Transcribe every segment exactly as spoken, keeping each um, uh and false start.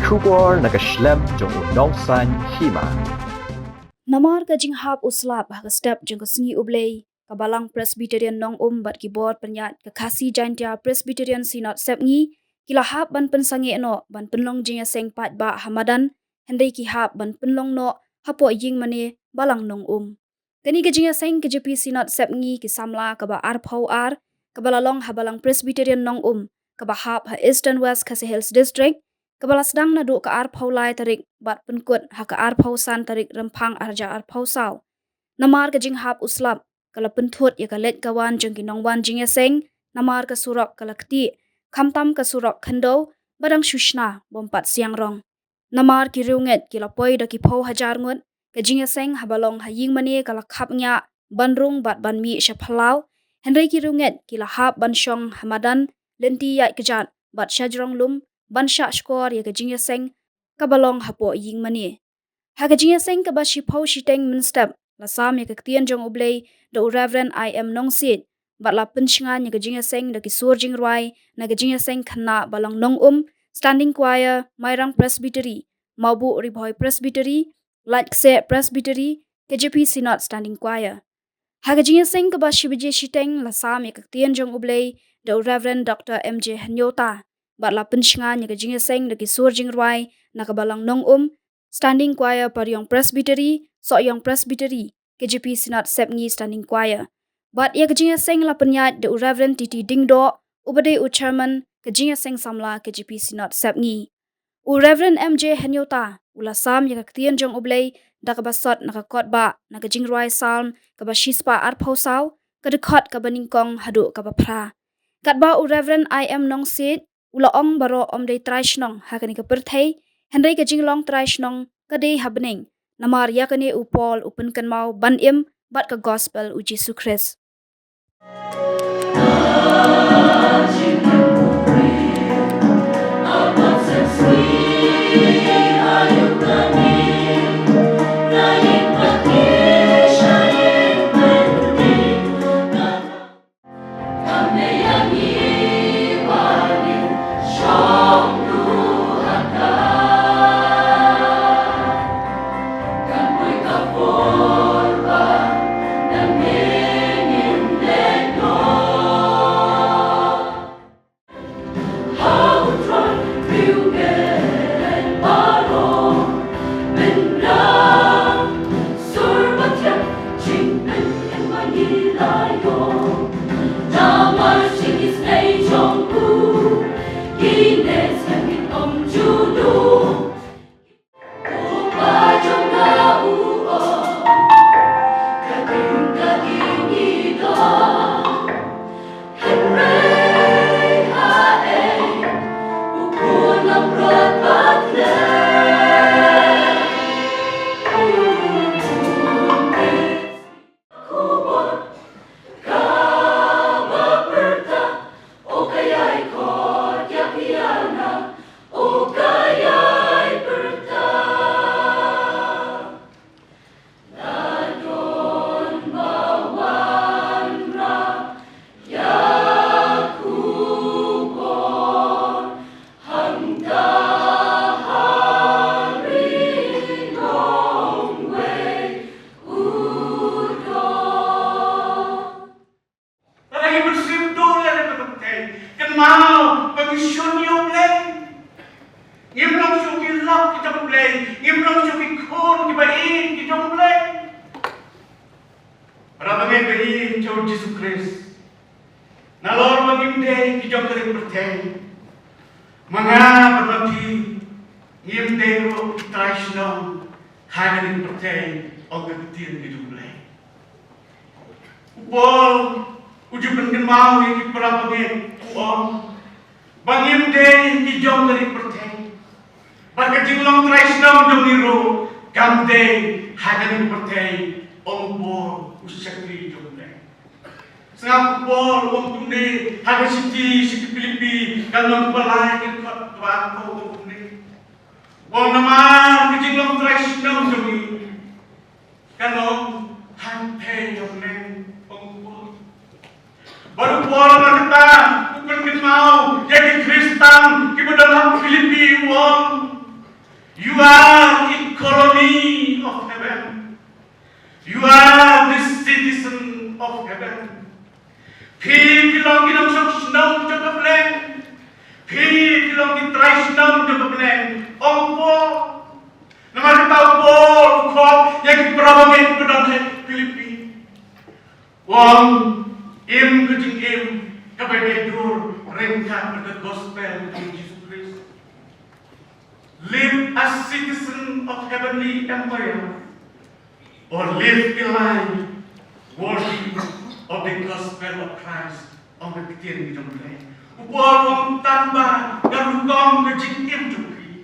Khubor na ka shlem jong u nongsan hima. Namar ka jinghap u slap ha ka step jong ka sngi U Blei, ka Balang Presbyterian Nongum bad ki bor pynïaid ka Khasi Jaintia Presbyterian Synod Sepngi ki la hap ban pynsangeh noh ban pynlong jingïaseng paidbah ha madan, hynrei ki hap ban pynlong noh hapoh ïing mane Balang Nongum. Kane ka jingïaseng K J P Synod Sepngi ki samla kaba arphew ar, kaba la long ha Balang Presbyterian Nongum, kaba hap ha Eastern West Khasi Hills District, kaba la sdang naduh ka arphew lai tarik bad pynkut ha ka arphew san tarik Rymphang arhajar arphew saw. Namar ka jinghap u slap, ka la pynthut ïa ka leit ka wan jong ki nongwan jingïaseng, namar ka surok ka la ktieh, khamtam ka surok khyndew, ba dang shu shna bym pat siang rong. Namar ki riewngeit ki la poi da ki phew hajar ngut, ka jingïaseng haba long ha ïing mane ka la khapngiah ban rung bad ban mih sha phyllaw, hynrei ki riewngeit ki la hap ban shong ha madan, lynti ïaid kjat bad sha jrong lum ban shah shkor ïa ka jingïaseng kaba long hapoh ïing mane. Ha ka jingïaseng kaba shiphew shiteng mynstep, la sam ïa ka ktien jong U Blei da u Reverend I M Nongsiej, bad la pynshngaiñ ïa ka jingïaseng da ki sur jingrwai na ka jingïaseng khynnah Balang Nongum, Standing Choir, Mairang Presbytery, Mawbuh Ri Bhoi Presbytery, Laitksyeh Presbytery, K J P Synod Standing Choir. Ha ka jingïaseng kaba shi baje shiteng la sam ïa ka ktien jong U Blei da u Reverend Doctor M J Hynñiewta, bad la pynshngaiñ ïa ka jingïaseng da ki sur jingrwai na ka Balang Nongum, Standing Choir Pariong Presbytery, Sohiong Presbytery, K J P Synod Sepngi Standing Choir. Bad ïa ka jingïaseng la pynïaid da u Reverend T T Diengdoh, uba dei u Chairman ka jingïaseng samla K J P Synod Sepngi. U Reverend M J Hynñiewta u la sam ïa ka ktien jong U Blei da kaba sot na ka kotbah na ka jingrwai Salm kaba shispah arphew saw, ka dkhot kaba nyngkong haduh kaba phra. Katba u Reverend I M Nongsiej u la ong baroh ym dei trai shnong ha kane ka pyrthei, hynrei ka jinglong trai shnong ka dei ha bneng, namar ïa kane u Paul u pynkynmaw ban im bad ka gospel u Jisu Khrist. Lada ngi mynsiem dur ïa ka pyrthei, kynmaw ba ngi shun ïa U Blei. Ngim long shuh ki lok ki jong U Blei, ngim long shuh ki khun kiba ïeit ki jong U Blei. Para bangeit ba ïeit jong U Jisu Khrist, nalor ba ngim dei ki jong kane ka pyrthei, ma nga bad ma phi ngim dei ruh ki trai shnong ha kane ka pyrthei, ong ka ktien ka jong U Blei. U Paul u ju pynkynmaw ïa ki para bangeit, u ong ba ngim dei ki jong kane ka pyrthei, bad ka jinglong trai shnong jong ngi ruh kam dei ha kane ka pyrthei, ong u Paul u shakri jong U Blei. Sngap u Paul u ong kumne ha ka shithi sha ki Philippi, ka lynnong ba lai, ka dkhot ba arphew, u ong kumne. U ong namar ka jinglong trai shnong jong ngi kan long hangthei hangne, ong u Paul. Bad u Paul na kata u pynkynmaw ïa ki Khristan kiba don ha Philippi, u ong You are in colony of heaven. You are the citizen of heaven. Phi, phi long ki nongshong shnong jong ka Blei. Phi, phi long ki trai shnong jong ka Blei. Ong Paul. Namar kata u Paul u khot ïa ki para bangeit ba don ha Philippi. U ong, im ka jingim kaba dei dur ryngkat bad ka gospel jong u Jisu Khrist. Live as citizen of heavenly empire, or live a life worthy of the gospel of Christ, ong ka ktien jong u Blei. U Paul u ong tang ba ka rukom ka jingim jong phi,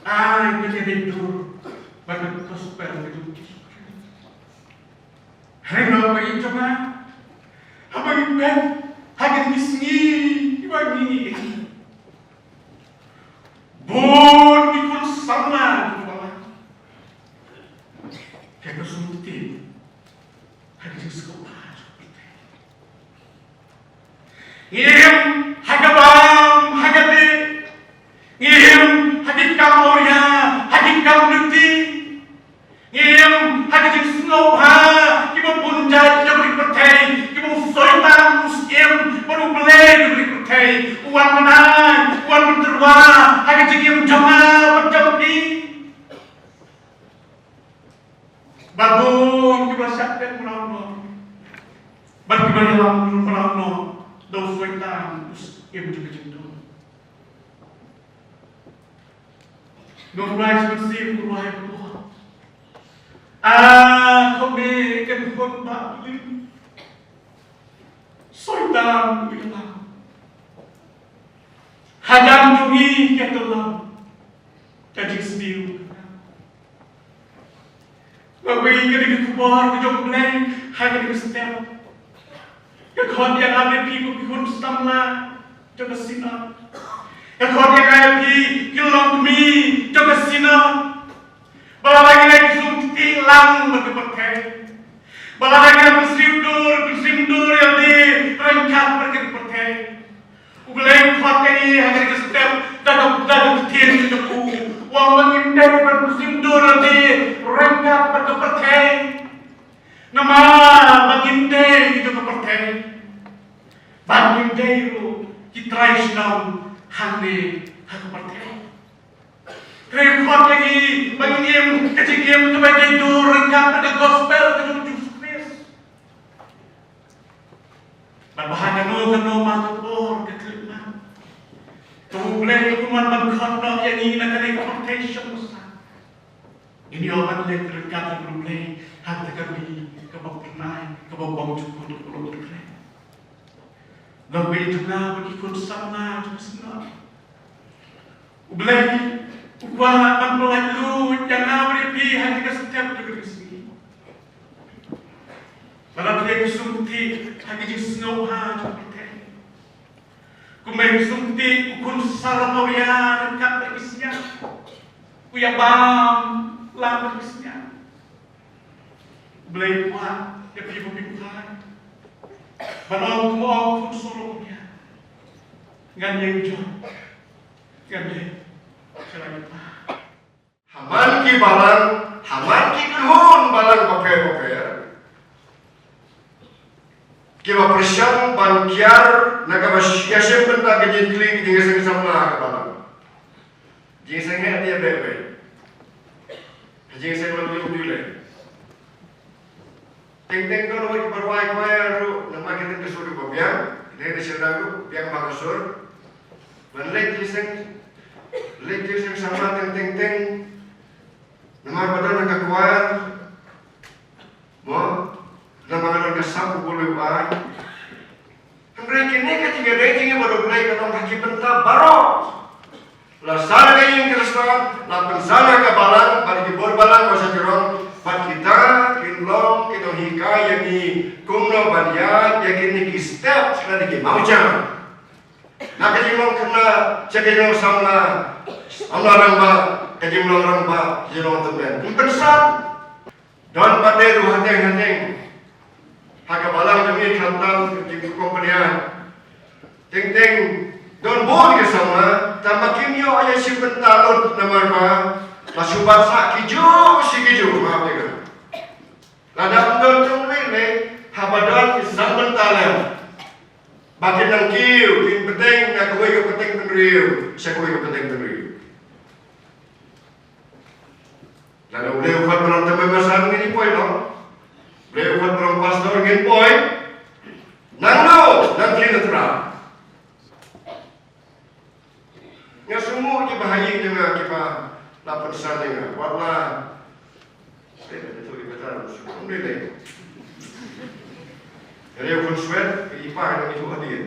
ai ka jingim dur bad ka gospel ka jong u Jisu Khrist. Hynrei ba ïeit jong nga, haba ngi peit ha kine ki sngi kiba ngi im, bun ki khun samla kiba la ka ka sum ti ha ki jingsngewbha jong ki. Ngi im ha ka bam ha ka dih. Ngi im ha ki kam awria, ha ki kam luti. Ngi im ha ki jingsngewbha kiba bun jait jong ka ri pyrthei, kiba u Soitan u siem bad U Blei jong ka ri pyrthei u wan ban ai, u wan ban tyrwa ha ka jingim jong nga bad jong phi. Bad bun kiba shah peit mraw noh, bad kiba ïalam mraw noh da u Soitan u siem jong ka jingdum. Nongrai sngewsih u rwai bor. Ah, khublei kynhun ba lim. Soitan u ïalam. Hajan jong ngi ka ïalam. Ka jingsniew. Ba wi ka dei ka khubor ka jong U Blei ha ka dei ka step. Ka khot ïa nga ïa phi ko ki khun samla jong ka Synod. Ka khot ïa nga ïa phi ki longkmie jong ka Synod. Ba la ngi la ki sum kti lang bad ka pyrthei. Ba la ngi la pynsiem dur, pynsiem dur ïa lade ryngkat bad ka pyrthei. U Blei u khot ïa ngi ha ka dei ka step da ka, da ka ktien jong u. U ong ba ngim dei ban pynsiem dur ïa lade ryngkat bad ka pyrthei. Namar ba ngim dei jong ka pyrthei. Ba ngim dei ruh ki trai shnong hangne ha ka pyrthei. Hynrei u khot ïa ngi ba ngin im ka jingim kaba dei dur ryngkat bad ka gospel ka jong u Jisu Khrist. Bad ba ha kano kano ma ka por ka khlem ma, to U Blei un wan ban khot noh ïa ngi na kane ka pyrthei sha masa. Ngin ïoh ban leit ryngkat bad U Blei ha kata ka ri kaba phyrnai, kaba bymjukut, kaba long kren. Long ba ïeit jong nga bad ki khun samla jong ka Synod. U Blei u kwah ban pyllait luid ïa nga bad ïa phi ha kane ka step jong ka sngi. Ba la phi ki sum kti ha ki jingsngewbha jong ka pyrthei. Kumba ki sum kti u khun sarong awria ryngkat bad ki sngi. U ïa bam lang bad ki sngi. U Blei u kwah ïa phi ba phi buhai. Ban ong kumba ong u khun sarong awria. Ngan ïeng jot. Ngan leit sha la ki kpa. Ha man ki balang, ha man ki kynhun balang bapher bapher, kiba pyrshang ban kiar na kaba ïashim bynta ka jingkylli ka jingïaseng samla ha ka balang. Jingïaseng heh te beh beh. Jingïaseng lam ïa u Blei. Teng teng don wei kiba rwai choir ruh, namar kita ka sur ba biang, kita ka sur ruh biang ba ka sur. Ban leit jingïaseng, leit jingïaseng samla teng teng teng. Namar ba don ka choir. Mo, namar ba don ka sap u bulu ba. Hynrei kine ka jingïadei jingïabad U Blei ka long ha ki bynta baroh. La sah na ka ïing Khristan, la pynsah na ka balang, bad ki bor balang ba shajrong, bad kita kin long ki nonghikai ïa ngi kumno ban ïaid ïa kine ki step sha kane ki mawjam. Na ka jinglong khynnah sha ka jinglong samla, samla rangbah, ka jinglong rangbah, ka jinglong tymmen. Kin pynsah. Don pat de ruh hateng hateng ha ka balang jong ngi khamtam ka jingkup pynïaid. Teng teng don bun ki samla, Tang ba kim ïoh ïa shi bynta lut namar ba la shu bat sah ki juh shi ki juh, map ïa nga. Lada ym don jong U Blei lei, haba don ki san bynta lem ba kin nang kiew, kin bteng na kawei ka pateng bynriew sha kawei ka pateng bynriew. Lada U Blei u khot ba long tymmen basan, ngin ïa poi long. U Blei u khot ba long pastor, ngin poi. Nangno, nang kiew na Trai. Nga sngewthuh kiba ha ïing jong nga kiba la pynsan ïa nga. Wat la. Eh, ïa tu ïa kata, sngewthuh ym dei lei. Ïa u khun swet, ïa i pa, ïa i tu hadien.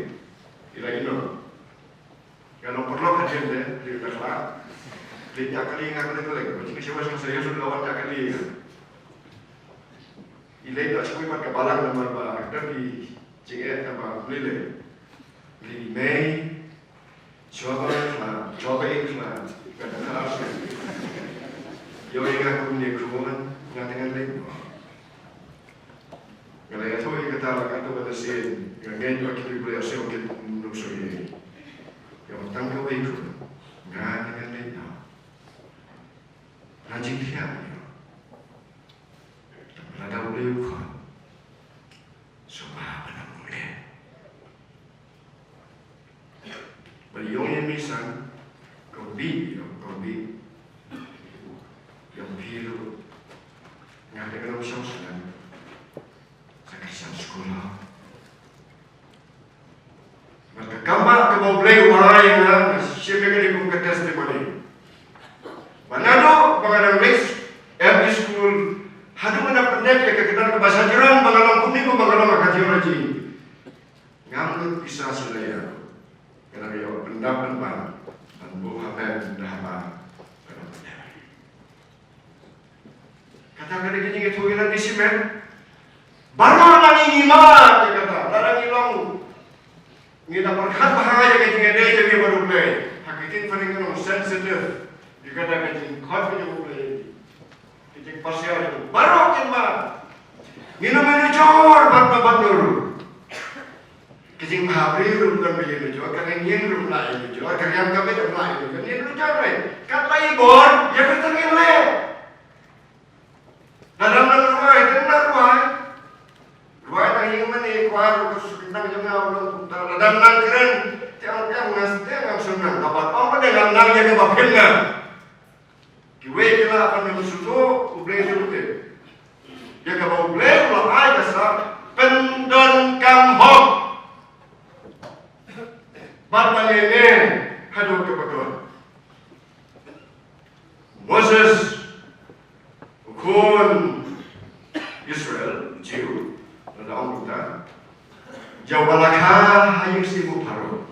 Ïa la ïa no. Nga long paralok hadien de, ïa la kla. Ïa ïa kali nga kali kali. Ba jingshai ba jingshai ïa shu la wan ïa kali nga. I lei da shu ïa mat ka balang namar ba ka dei jingeh kaba lei lei. Lei mei. Shuwa ba nga khlad, shuwa ba i khlad, ka dang khlad shuwa. Ïoh ïa nga kum ïa khun, nga te ngan leit noh. Nga la ïathuh ïa kata la katto katne sien, nga ngeit ba ki briew Blei shuwa ki nongshong ïa. Ïa ba tang kawei khun, nga te ngan leit noh. Nga jingthiah ïa. Lada U Blei u khot, shuwa ba nang leh. Ba ïong ïa mi san, kong bih, ïong kong bih. Ïong phi ruh. Nga te ka long shong shnong. Sa ka shong skul ha. Bad ka kam ba kaba U Blei u ai ïa nga, nga shim ïa kane kum ka testimony. Ba naduh ba nga dang leit M E school, haduh nga dang pyndep ïa ka kyrdan kaba shajrong ba nga long kumne kumba nga long ha ka theology. Ngam lut pisa shisha ïa ka. Nga dang ïoh pyndap pynban ban buh ha pem da haba ka dang pyndep. Kata ka dei ka jingïathuh ïa lade shimet. Baroh ngi ngi mad ïa kata. Lada ngi long, ngi da pyrkhat bha ïa ka jingïadei jong ngi bad U Blei. Ha ka ktien phareng ka long sensitive. Ïa kata ka jingkhot ka jong U Blei. Ka jingpasiar jong U Blei. Baroh kin mad. Ngin ym ïanujor bad ba bad ruh. Ka jingbha briew ruh ym don ba ïanujor, ka rynïeng ruh ym lah ïanujor, ka riam ka met ym lah ïanujor, ïanujor lei. Kat ba i bor, ïa kata ngin leh. Lada ym nang rwai, te ym nang rwai. Rwai tang ïing mane, kwai ruh ka shu kyntang jong nga u long kumta. Lada ym nang kren, te ong em nga sdang ngam shu nang. Kaba ong ba dei ngam nang ïa kaba phin nang. Kiwei ki lah ban ym sngewthuh, U Blei u tip. Ïa kaba U Blei u la ai ka sap pyndonkam hok. Bad ban ïaineh haduh kaba don. Moses, u khun Israel, Jiw, la da ong kumta. Ïa uba la kha ha ïing syiem u Pharaoh.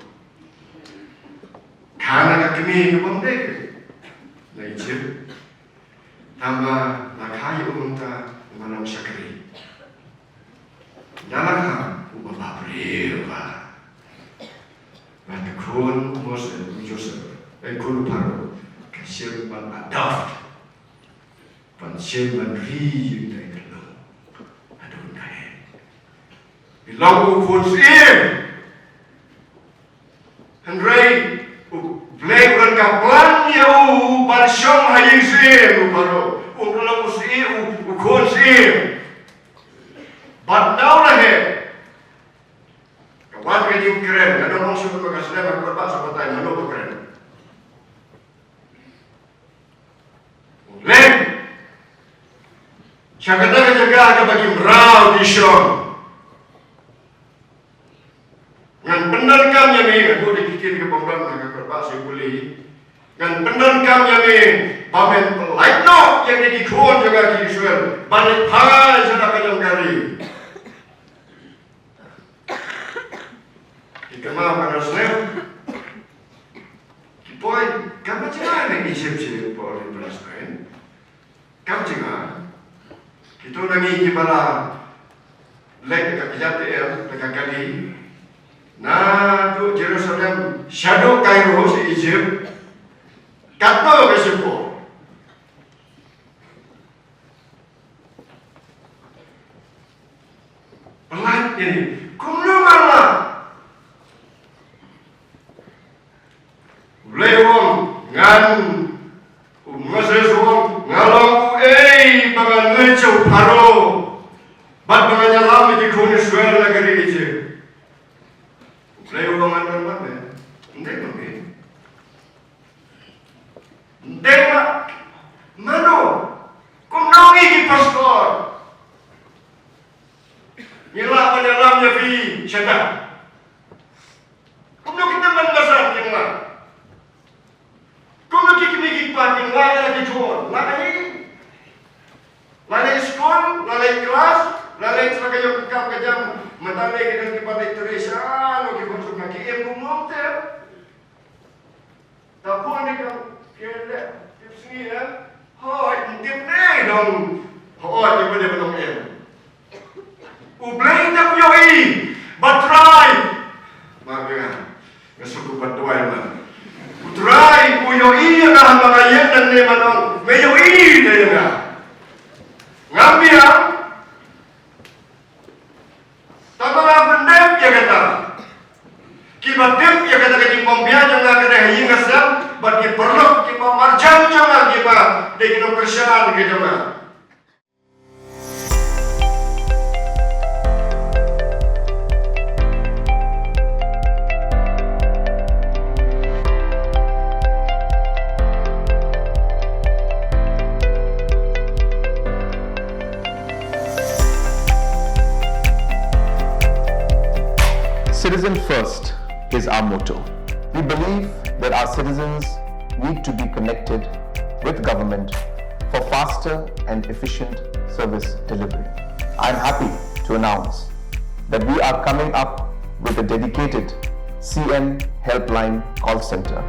Kha na ka kmie kaba ym dei na Ijipt. Tangba la kha ïa u mynta u nongshakri. Na la kha uba bapher bha. Bad ka khun u Moses, u Joseph, eh, khun u Pharaoh, ka shim ban adopt. Ban shim ban ri ïa kata ka lum. Haduh kaei. I long u khun syiem. Hynrei U Blei u don ka plan ïa u ban shong ha ïing syiem u Pharaoh. U long u syiem, u, u khun syiem. Bad na u la heh, ka wan ka jingkren, ka dang ong shuh ba ka slem ha kotbah sa batai, mano ba kren. Leng. Sha kata ka jaka kaba ki mraw ki shong. Ngan pyndonkam ïa me, ngan buh da ki ktien kaba ym don ha ka kotbah sha pule. Ngan pyndonkam ïa me ba men pyllait noh ïa kine ki khun jong nga ki Israel ban leit phai sha ka jong ka ri. Ki kynmaw ka nongslem. Ki poi, kam ka jingïaid na Egypt sha poi Palestine. Kam jingïaid. Kito na ngi kiba la leit da ka kjat te em, da ka kali. Naduh Jerusalem, shaduh Cairo sha Egypt. Katno ka shipor. Pyllait ïa ngi. Kumno ma la. U Blei Ngan, u Moses u ong, nga long uei ba ngan leit sha u Pharaoh bad ba ngan ïalam ïa ki khun Israel na ka ri Egypt. U Blei u ong, ngan wan wan me. Ym dei ma me. Ym dei ma, mano? Kumno ngi ki pastor ngi lah ban ïalam ïa phi shata? Kumno kita ban basan kin lah? Kumno ki kmie ki kpa kin lah ïa la ki jhur? Lah ïa la leit skul, la leit klas, la leit sha ka ïoh ka kam ka jam. Mynta lei ki don kiba leit trei sha no ki khun suk na ki im kumno te. Ta khun ni kam ki leh tip sngi eh. Hooid, ym tip ne dong. Hooid, ïa ba dei ba dong em. U Blei te u ïohi, ba Trai. Ba nga, nga suk u ba duwai man. U Trai u ïohi ïa nga haba nga ïeng nangne, man ong me ïohi te ïa nga. Ngam biang. Tangba nga pyndep ïa kata. Kiba tip ïa kata ka jingbym biang jong nga ka dei ha ïing ha sem bad ki paralok kiba marjan jong nga kiba dei ki nongkyrshan ki jong nga. Citizen First is our motto. We believe that our citizens need to be connected with government for faster and efficient service delivery. I'm happy to announce that we are coming up with a dedicated C M Helpline call center.